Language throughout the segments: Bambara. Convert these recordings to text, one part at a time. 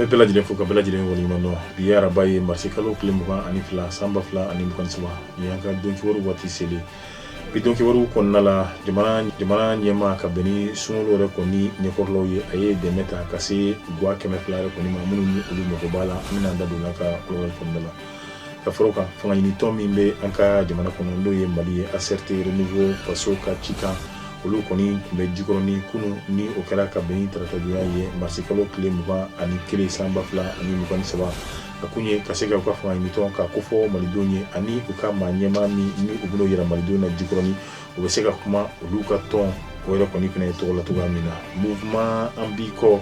An bɛ bɛɛ lajɛlen fo ka bɛɛ lajɛlen waleɲuman dɔn. Bi ye araba ye, marisi kalo tile 22, san 2023. Nin y'an ka don kibaru waati selen. Bi don kibaru kɔnɔna la, jamana ɲɛmaa, ka bɛn ni sunkalo yɛrɛ kɔni ɲɛkɔrɔlaw ye, a ye dɛmɛ ta ka se gwa 200 yɛrɛ kɔni ma, minnu ni olu mago b'a la. An bɛna an da don n'a ka kɔlɔlɔ kɔnɔna la. Ka fara o kan, fanga ɲinitɔn min bɛ an ka jamana kɔnɔ, n'o ye Mali ye, ACRT Renouveau Faso ka cikan, olu kɔni tun bɛ Jikɔrɔni kunu, ni o kɛra ka bɛn ni taratadonya ye, marisi kalo tile 21, san 2023. A kun ye ka se ka u ka fanga ɲinitɔn ka kofɔ malidenw ye, ani u ka maa ɲɛmaa min ni u bɛn'o yira malidenw na Jikɔrɔni, u bɛ se ka kuma olu ka tɔn o yɛrɛ kɔni fana tɔgɔ la cogoya min na. Mouvement An B'i Kɔ,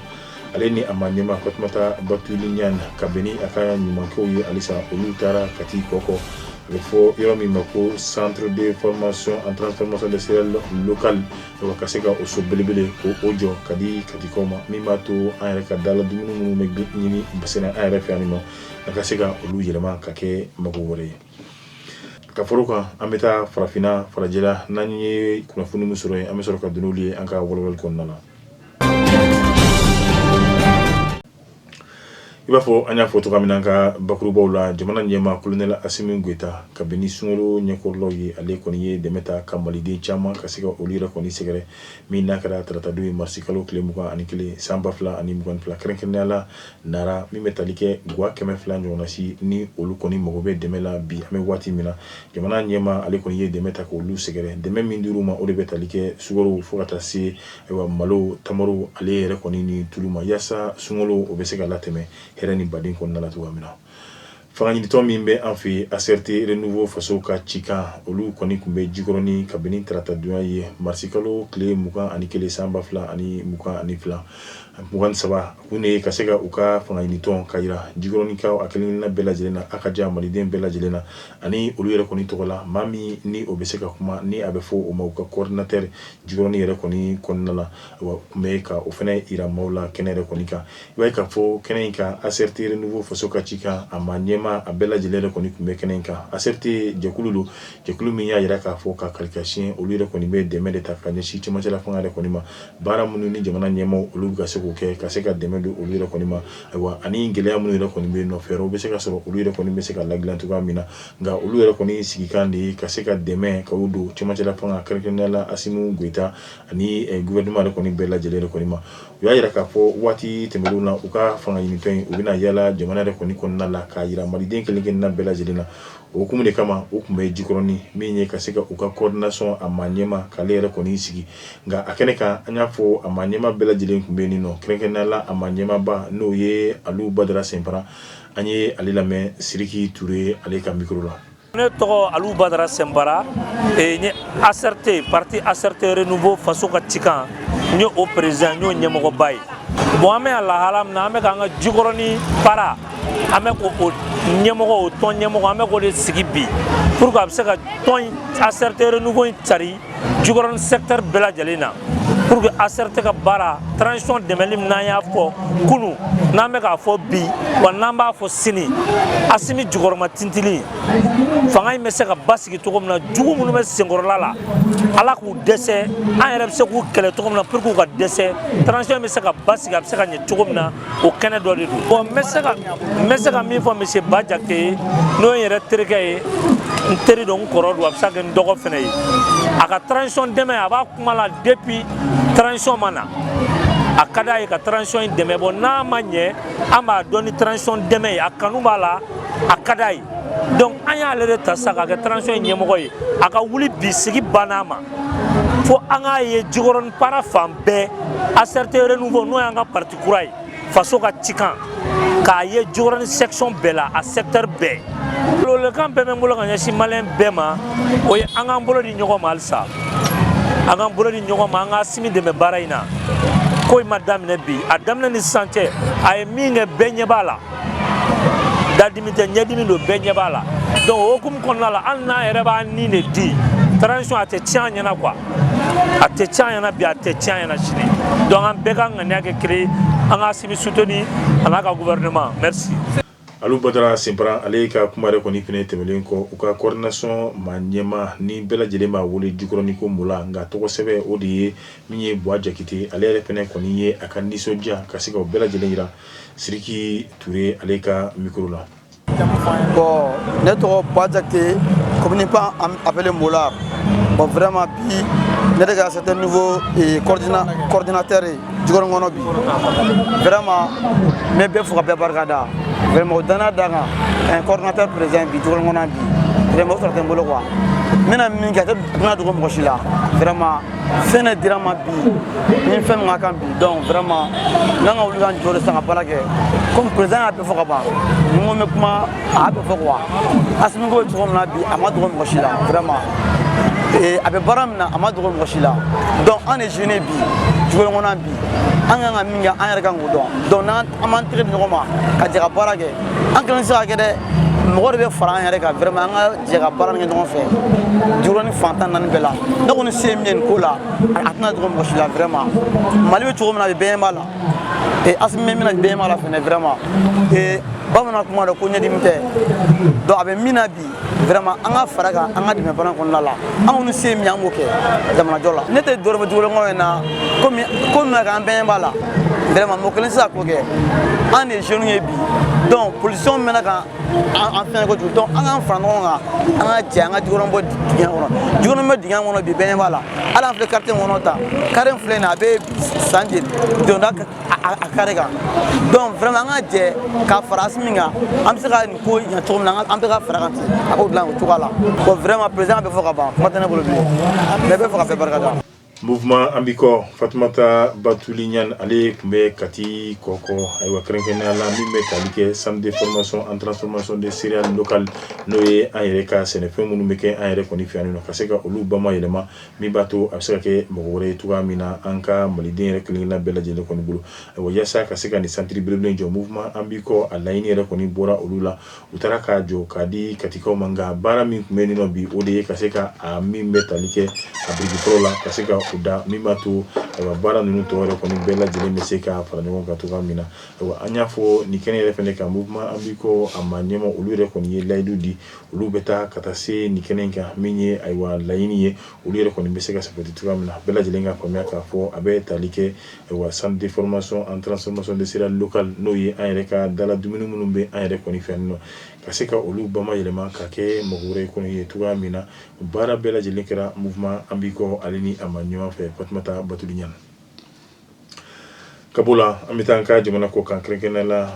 ale ni a maa ɲɛmaa Fatumata Batuli Ɲan, ka bɛn ni a ka ɲumankɛw ye halisa, olu taara Kati Kɔkɔ, a bɛ fɔ yɔrɔ min ma ko Centre de formation en transformation industrielle locale, ka se ka o so belebele ko o jɔ ka di Katikaw ma, min b'a to an yɛrɛ ka dala dumuni minnu bɛ ɲini sɛnɛ an yɛrɛ fɛ yan nɔ, an ka se ka olu yɛlɛma ka kɛ mago wɛrɛ ye. Ka fara o kan, an bɛ taa farafinna farajɛla. N'an ye kunnafoni min sɔrɔ yen, an bɛ sɔrɔ ka don n'olu ye an ka walawalali kɔnɔna la. I b'a fɔ an y'a fɔ cogoya min na an ka bakurubaw la, jamana ɲɛmaa Kolonɛli Asimi Goyita, ka bɛn ni sunkalo ɲɛkɔrɔlaw ye, ale kɔni ye dɛmɛ ta ka maliden caman ka se ka olu yɛrɛ kɔni sɛgɛrɛ, min n'a kɛra taratadon ye, marisi kalo tile 21, san 2022, kɛrɛnkɛrɛnnenya la Nara, min bɛ tali kɛ gwa 200 ɲɔgɔnna si ni olu kɔni mago bɛ dɛmɛ la bi. An bɛ waati min na, jamana ɲɛmaa ale kɔni ye dɛmɛ ta k'olu sɛgɛrɛ. Dɛmɛ min dir'u ma, o de bɛ tali kɛ sukaro fo ka taa se ayiwa malo, tamaro, ale yɛrɛ kɔni ni tulu ma, yaasa sunkalo o bɛ se ka latɛmɛ hɛrɛ ni baden kɔnɔna la cogoya min na. Fanga ɲinitɔn min bɛ an fɛ yen, ACRT Renouveau Faso ka cikan, olu kɔni tun bɛ Jikɔrɔni ka bɛn ni taratadonya ye, marisi kalo tile 21, san 2022 23. Kun de ye ka se ka u ka fanga ɲinitɔn ka yira Jikɔrɔnikaw a kelenkelenna bɛɛ lajɛlen na, a ka diya maliden bɛɛ lajɛlen na, ani olu yɛrɛ kɔni tɔgɔ la maa min ni o bɛ se ka kuma, ni a bɛ fɔ o ma u ka coordinateur Jikɔrɔni yɛrɛ kɔni kɔnɔna la, wa tun bɛ ka o fana yira maaw la kɛnɛ yɛrɛ kɔni kan. I b'a ye k'a fɔ kɛnɛ in kan, ACRT Renouveau Faso ka cikan, a maa ɲɛmaa a bɛɛ lajɛlen yɛrɛ kɔni tun bɛ kɛnɛ in kan. ACRT jɛkulu don, jɛkulu min y'a yira k'a fɔ ka kalikasiyɛn, olu yɛrɛ kɔni bɛ dɛmɛ de ta ka ɲɛsin cɛmancɛla fanga yɛrɛ kɔni ma, baara minnu ni jamana ɲɛmaaw olu bɛ ka se k'o kɛ ka se ka dɛmɛ don olu yɛrɛ kɔni ma, ayiwa ani gɛlɛya minnu yɛrɛ kɔni bɛ yen nɔ, fɛɛrɛw bɛ se ka sɔrɔ olu yɛrɛ kɔni bɛ se ka ladilan cogoya min na. Nka olu yɛrɛ kɔni sigikan de ye ka se ka dɛmɛ ka o don cɛmancɛla fanga, kɛrɛnkɛrɛnnenya la Asimi Goyita ani gouvernement yɛrɛ kɔni bɛɛ lajɛlen yɛrɛ kɔni ma. U y'a yira k'a fɔ waati tɛmɛnenw na, u ka fanga ɲinitɔn in, u bɛna yala jamana yɛrɛ kɔni kɔnɔna la k'a yira maliden kelen kelenna bɛɛ lajɛlen na. O hukumu de kama u tun bɛ Jikɔrɔni, min ye ka se ka u ka coordination a maa ɲɛmaa k'ale yɛrɛ kɔni sigi. Nka a kɛnɛ kan, an y'a fɔ a maa ɲɛmaa bɛɛ lajɛlen tun bɛ yen nɔ, kɛrɛnkɛrɛnnenya la a maa ɲɛmaaba, n'o ye Alu Badara Sɛnpara. An ye ale lamɛn Siriki Ture ale ka micro la. Ne tɔgɔ Alu Badara Sɛnpara, n ye ACRT, parti ACRT Renouveau Faso ka cikan, n ye o président, n y'o ɲɛmɔgɔba ye. Bon, an bɛ yan lahala min na, an bɛ k'an ka Jikɔrɔni para, an bɛ k'o ɲɛmɔgɔ, o tɔn ɲɛmɔgɔ, an bɛ k'o de sigi bi pour que a bɛ se ka tɔn ACRT Renouveau in cari Jikɔrɔni secteur bɛɛ lajɛlen na, pour que ACRT ka baara transition dɛmɛli min n'an y'a fɔ kunu, n'an bɛ k'a fɔ bi, wa n'an b'a fɔ sini, Asimi jukɔrɔma tintili fanga in bɛ se ka basigi cogo min na, jugu minnu bɛ senkɔrɔla la, Ala k'u dɛsɛ, an yɛrɛ bɛ se k'u kɛlɛ cogo min na pour que u ka dɛsɛ, transition bɛ se ka basigi, a bɛ se ka ɲɛ cogo min na, o kɛnɛ dɔ de don. Bon, n bɛ se ka min fɔ monsieur Ba Jakite ye, n'o ye n yɛrɛ terikɛ ye, n teri don, n kɔrɔ don, a bɛ se ka kɛ n dɔgɔ fɛnɛ ye, a ka transition dɛmɛ, a b'a kuma la depuis transition ma na, a ka d'a ye ka transition in dɛmɛ. Bon, n'a ma ɲɛ, an b'a dɔn ni transition dɛmɛ ye, a kanu b'a la, a ka d'a ye. Donc an y'ale de ta sisan k'a kɛ transition in ɲɛmɔgɔ ye. A ka wuli bi, sigi banna a ma, fo an k'a ye Jikɔrɔni para fan bɛɛ, ACRT Renouveau, n'o y'an ka parti kura ye, Faso ka cikan, k'a ye Jikɔrɔni section bɛɛ la, a secteur bɛɛ. Welewelekan bɛɛ bɛ n bolo ka ɲɛsin maliyɛn bɛɛ ma, o ye an k'an bolo di ɲɔgɔn ma halisa, an k'an bolo di ɲɔgɔn ma, an ka Asimi dɛmɛ baara in na. Ko in ma daminɛ bi, a daminɛ ni sisan cɛ, a ye min kɛ, bɛɛ ɲɛ b'a la, dadimi tɛ, ɲɛdimi don, bɛɛ ɲɛ b'a la. Donc o hukumu kɔnɔna la, hali n'an yɛrɛ b'a ni de di transition, a tɛ tiɲɛ an ɲɛna quoi, a tɛ tiɲɛ an ɲɛna bi, a tɛ tiɲɛ an ɲɛna sini. Donc an bɛɛ ka ŋaniya kɛ kelen ye, an ka Asimi soutenir a n'a ka gouvernement. Merci. Alu Badara Senpara, ale ka kuma yɛrɛ kɔni fɛnɛ tɛmɛnen kɔ, u ka coordination maa ɲɛmaa ni bɛɛ lajɛlen b'a wele Jikɔrɔni ko Mola, nka tɔgɔ sɛbɛ o de ye min ye Buwa Jakite, ale yɛrɛ fɛnɛ kɔni ye a ka nisɔndiya ka se ka o bɛɛ lajɛlen jira Siriki Ture ale ka micro la. Bon, ne tɔgɔ Buwa Jakite, communément appelé Mola. Bon, vraiment bi ne de ka ACRT nouveau coordinateur ye Jikɔrɔni kɔnɔ bi. Vraiment n bɛ bɛɛ fo ka bɛɛ barika da. Vraiment o danaya da kan un coordinateur président bi Jikɔrɔni kɔnɔ bi. Vraiment o sɔrɔ tɛ n bolo quoi. N bɛna min kɛ, a tɛna dogo mɔgɔ si la. Vraiment fɛn de dira n ma bi ni fɛn min ka kan bi. Donc vraiment n kan ka wuli ka n jɔ de sisan ka baara kɛ. Comme président y'a bɛɛ fɔ ka ban, ni n ko n bɛ kuma, a y'a bɛɛ fɔ quoi. Asimi ko bɛ cogo min na bi, a ma dogo mɔgɔ si la vraiment. A bɛ baara min na, a ma dogo mɔgɔ si la. Donc an de jeunes bi Jikɔrɔni kɔnɔ bi, an kan ka min kɛ, an yɛrɛ kan k'o dɔn. Donc n'an an b'an tɛgɛ di ɲɔgɔn ma ka jɛ ka baara kɛ, an kelen tɛ se ka kɛ dɛ, mɔgɔ de bɛ fara an yɛrɛ kan. Vraiment an ka jɛ ka baara nin kɛ ɲɔgɔn fɛ Jikɔrɔni fan 14 bɛɛ la. Ne kɔni se ye min ye nin ko la, a tɛna dogo mɔgɔ si la. Vraiment Mali bɛ cogo min na bi, bɛɛ ɲɛ b'a la. Asimi bɛ min na, bɛɛ ɲɛ b'a la fɛnɛ vraiment. Bamanan kuma dɔ ko ɲɛdimi tɛ. Donc a bɛ min na bi, vraiment an ka fara kan, an ka dɛmɛ baara kɔnɔna la. An kɔni se ye min ye, an b'o kɛ jamanajɔ la. Ne tɛ dɔwɛrɛ fɔ Jikɔrɔni in na, komi ko min kɛ, an bɛɛ ɲɛ b'a la. Vraiment mɔgɔ kelen tɛ se ka ko kɛ, an de ye jeunes ye bi. Donc politiciens mɛnna ka an fɛn kojugu. Donc an k'an fara ɲɔgɔn kan, an ka jɛ an ka Jikɔrɔni bɔ dingɛ kɔnɔ. Jikɔrɔni bɛ dingɛ kɔnɔ bi, bɛɛ ɲɛ b'a la. Hali an filɛ quartier kɔnɔ tan, carré filɛ nin ye, a bɛ san joli donda a carré kan. Donc vraiment an ka jɛ ka fara Asimi kan, an bɛ se ka nin ko ɲɛ cogo min na, an bɛ ka fara kan ten, a k'o dilan o cogoya la. Bon, vraiment président bɛ fɔ ka ban, kuma tɛ ne bolo bilen. Mais bɛ fɔ ka bɛɛ barika da. Mouvement An b'i kɔ, Fatumata Batuli Ɲani, ale tun bɛ Kati Kɔkɔ. Ayiwa, kɛrɛnkɛrɛnnenya la min bɛ tali kɛ centre de formation en transformation de céréales locales, n'o ye an yɛrɛ ka sɛnɛfɛn minnu bɛ kɛ an yɛrɛ kɔni fɛ yan nɔ, ka se ka olu bayɛlɛma, min b'a to a bɛ se ka kɛ mɔgɔ wɛrɛ ye cogoya min na an ka maliden yɛrɛ kelen-kelenna bɛɛ lajɛlen kɔni bolo. Ayiwa, yaasa ka se ka nin centre belebele jɔ, mouvement An b'i kɔ a laɲini yɛrɛ kɔni bɔra olu la, u taara k'a jɔ k'a di Katikaw ma. Nka baara min tun bɛ yen nɔ bi, o de ye ka se ka a min bɛ tali kɛ a biriki fɔlɔ la, ka se ka o da, min b'a to ayiwa baara ninnu tɔ yɛrɛ kɔni bɛɛ lajɛlen bɛ se ka fara ɲɔgɔn kan cogoya min na. Ayiwa, an y'a fɔ nin kɛnɛ yɛrɛ fɛnɛ kan, mouvement An b'i kɔ a ma ɲɛma, olu yɛrɛ kɔni ye layidu di, olu bɛ taa ka taa se nin kɛnɛ in kan, min ye ayiwa laɲini ye, olu yɛrɛ kɔni bɛ se ka sabati cogoya min na. Bɛɛ lajɛlen ka faamuya k'a fɔ a bɛ tali kɛ ayiwa centre de formation en transformation de céréales locales, n'o ye an yɛrɛ ka dala dumuni minnu bɛ an yɛrɛ kɔni fɛ yan nɔ, ka se ka olu bayɛlɛma ka kɛ mɔgɔ wɛrɛ kɔni ye cogoya min na. Baara bɛɛ lajɛlen kɛra mouvement An b'i kɔ ale ni a ma ɲɔgɔn fɛ, Fatumata Batuli Ɲani. Ka b'o la, an bɛ taa an ka jamana kɔ kan, kɛrɛnkɛrɛnnenya la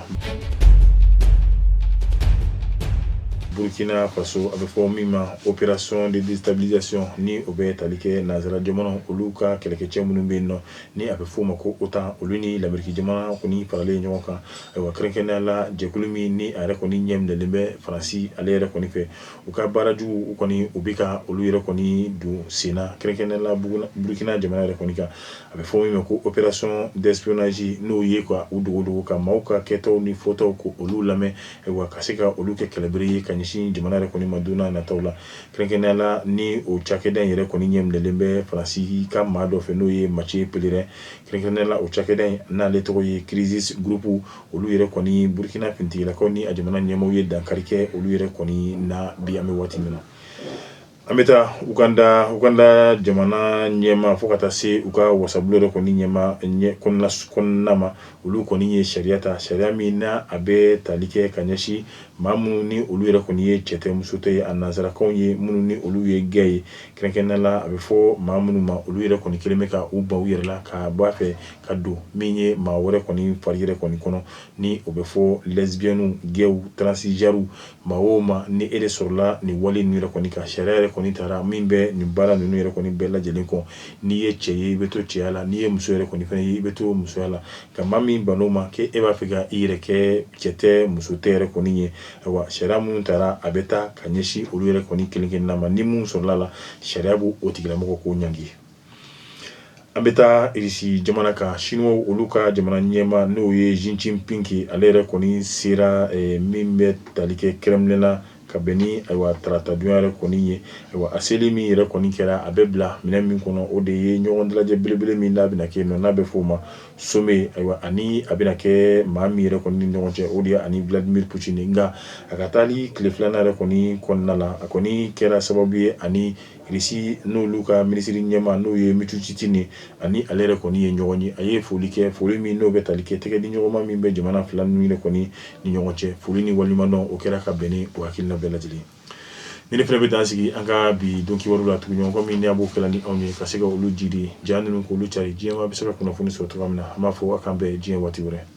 Burkina Faso, a bɛ fɔ min ma opération de déstabilisation, ni o bɛ tali kɛ nansara jamana olu ka kɛlɛkɛcɛ minnu bɛ yen nɔ, ni a bɛ f'o ma ko OTAN, olu ni Lameriki jamana kɔni faralen ɲɔgɔn kan. Ayiwa, kɛrɛnkɛrɛnnenya la jɛkulu min ni a yɛrɛ kɔni ɲɛ minɛlen bɛ Faransi ale yɛrɛ kɔni fɛ, u ka baara jugu u kɔni u bɛ ka olu yɛrɛ kɔni don sen na, kɛrɛnkɛrɛnnenya la Burkina jamana yɛrɛ kɔni kan. A bɛ fɔ min ma ko opération d'espionnage, n'o ye ka u dogo dogo ka maaw ka kɛtaw ni fɔtaw ko olu lamɛn, ayiwa ka se ka olu kɛ kɛlɛbere ye ka ɲɛsin jamana yɛrɛ kɔni ma don n'a nataw la. Kɛrɛnkɛrɛnnenya la ni o cakɛda in yɛrɛ kɔni ɲɛ minɛlen bɛ Faransi ka maa dɔ fɛ, n'o ye Mathieu Pellerin. Kɛrɛnkɛrɛnnenya la o cakɛda in n'ale tɔgɔ ye Crisis Group, olu yɛrɛ kɔni Burkina finitigilakaw ni a jamana ɲɛmaaw ye dankari kɛ olu yɛrɛ kɔni na bi an bɛ waati min na. An bɛ taa Uganda. Uganda jamana ɲɛmaa fo ka taa se u ka wasabulon yɛrɛ kɔni ɲɛmaa ɲɛ kɔnɔna ma, olu kɔni ye sariya ta, sariya min n'a a bɛ tali kɛ ka ɲɛsin maa minnu ni olu yɛrɛ kɔni ye cɛ tɛ muso tɛ ye, a nansarakanw ye minnu ni olu ye gay ye. Kɛrɛnkɛrɛnnenya la a bɛ fɔ maa minnu ma, olu yɛrɛ kɔni kelen bɛ ka u ban u yɛrɛ la ka bɔ a fɛ ka don min ye maa wɛrɛ kɔni fari yɛrɛ kɔni kɔnɔ, ni o bɛ fɔ lesbiennes, gays, transgenres. Maa o maa ni e de sɔrɔla nin wale ninnu yɛrɛ kɔni kan, sariya yɛrɛ kɔni taara min bɛ nin baara ninnu yɛrɛ kɔni bɛɛ lajɛlen kɔn. N'i ye cɛ ye, i bɛ to cɛya la, n'i ye muso yɛrɛ kɔni fana ye, i bɛ to musoya la. Nka maa min ban'o ma k'e b'a fɛ ka i yɛrɛ kɛ cɛ tɛ muso tɛ yɛrɛ kɔni ye, ayiwa sariya minnu taara a bɛ taa ka ɲɛsin olu yɛrɛ kɔni kelen kelenna ma. Ni mun sɔrɔla la, sariya b'o tigilamɔgɔ ko ɲangi. An bɛ taa Irisi jamana kan. Siniwaw olu ka jamana ɲɛmaa, n'o ye Xi Jinping, ale yɛrɛ kɔni sera min bɛ tali kɛ Kremlin la. Ka bɛn ni ayiwa taratadonya yɛrɛ kɔni ye, ayiwa a seli min yɛrɛ kɔni kɛra, a bɛ bila minɛn min kɔnɔ, o de ye ɲɔgɔn dalajɛ belebele min n'a bɛna kɛ nɔ, n'a bɛ f'o ma sommet. Ayiwa, ani a bɛna kɛ maa min yɛrɛ kɔni ni ɲɔgɔn cɛ, o de ye ani Vladimir Poutine. Nka a ka taali tile filanan yɛrɛ kɔni kɔnɔna la, a kɔni kɛra sababu ye ani Irisi n'olu ka minisiri ɲɛmaa, n'o ye Michustin, ani ale yɛrɛ kɔni ye ɲɔgɔn ye. A ye foli kɛ, foli min n'o bɛ tali kɛ tɛgɛ di ɲɔgɔnma min bɛ jamana fila ninnu yɛrɛ kɔni ni ɲɔgɔn cɛ. Foli ni waleɲumandɔn, o kɛra ka bɛn ni o hakilina bɛɛ lajɛlen. Ni ne fana bɛ dan sigi an ka bi don kibaru la tuguɲɔgɔn min ni a b'o kɛla ni anw ye ka se ka olu jidi ja ninnu k'olu cari, diɲɛ maa bɛ se ka kunnafoni sɔrɔ cogoya min na. An b'a fɔ a k'an bɛn diɲɛ waati wɛrɛ.